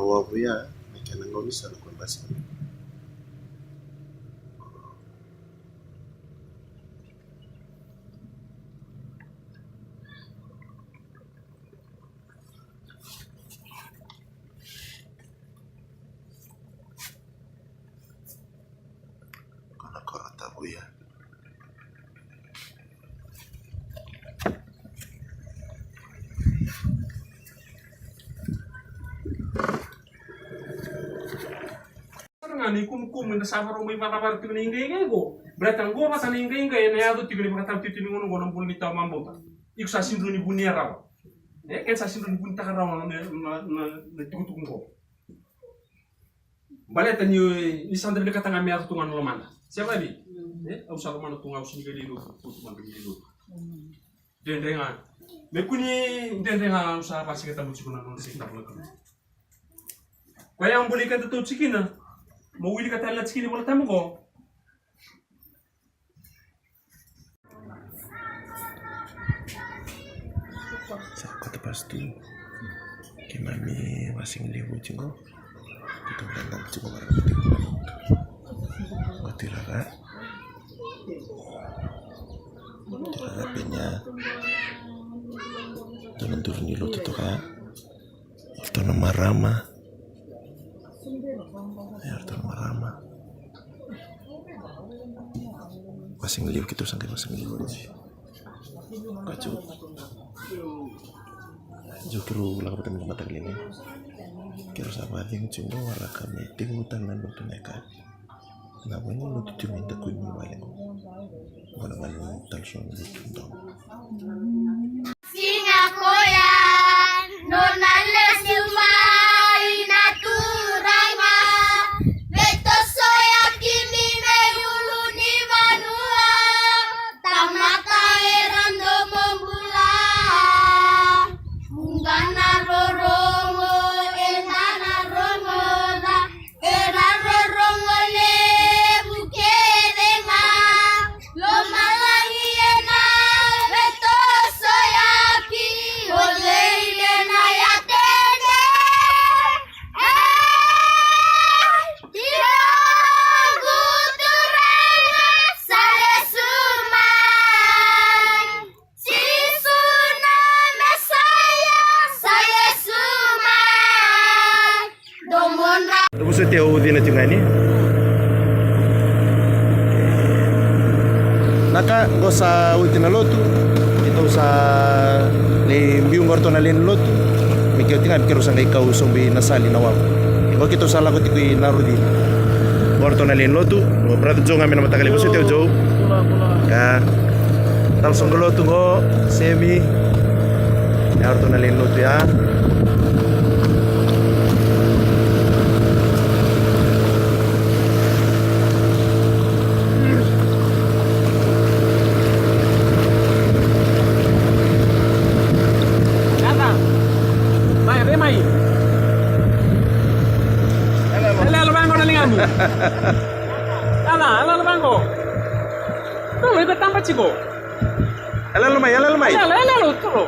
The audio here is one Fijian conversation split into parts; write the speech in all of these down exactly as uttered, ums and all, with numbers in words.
Wavu ya, na kena gauna sa na koya basika. Ko na koro tabu ya. Sara ga ni kumukumu eda sa varau mai vakavara tiko na iqaiqai qo. Baleta qo vata na iqaiqai ena yaco tiko ni vakatau tiko ni gauna qo na bula ni tawa mabauta. Iko sa sega ni vunia rawa. E, keda sa sega ni vunitaka rawa na, na, na, na tukutuku qo. Baleta ni, ni sa dau vinakata ga me yaco tu ga na lomada. Se vakaevei? Mm. E, au sa lomana tu ga, au sa ni qai lai lotu, tu ga, lai lotu. Mm. Dredre ga. Me kua ni dredre ga, au sa vakasika tabu tiko na nona se tabu na Kalou. Koya au buli keda tou tikina. Mo wilika tale na tikina ni Vola Tabu qo. Sa kota pastu. Keimami vasigalevu tiko. Keitou dau tiko vata tiko. Oti rara. Oti rara penya. Dua na duru ni lotu toka. O ratou na marama. E, o ratou na marama. Vasigalevu, keitou sa qai vasigalevu oti. Ka tiko. Tiko keirau lako vata mai na mataka lailai. Keirau sa vakacegu tiko qo, waraka me tekivu tale na lotu na yakavi. Na vanua lotu tiko mai Dakuni vale qo. Qo na vanua tale so na lotu donu. Siga koya nona lesu mai na Turaga, veitosoyaki ni veiyulu ni vanua, tamata era domobula. Vuqa na rorogo eda na rogoca, era rorogo levu kece ga. Lomalagi ena veitosoyaki, o cei ena yatete? E, tiko qo Turaga sa lesu mai. Jisu na Mesaia sa lesu mai. Domodra. Vosoti au cina tiko ga yani. Na ka qo sa oti na lotu. Keitou sa lai biu qo o ratou na lewe ni lotu. Me keitou tiko ga, me keirau sa qai kau sobu i Nasali na wavu. Qo keitou sa lako tiko i Naruci. Qo o ratou na lewe ni lotu. Qo brother Joe ga mai na mataka lailai. Vosoti au Joe. Ka. Talo soqo lotu qo, Semi. Ia, o ratou na lewe ni lotu ya. Yaca. Mai, vei mai. Yaloyalo vaqo na ligamu. Yaca, yaloyalo vaqo. Tolo, iko taba tiko. Yaloyalo mai, yaloyalo mai. Yaloyalo, yaloyalo, tolo.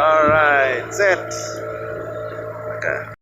All right, set. Okay.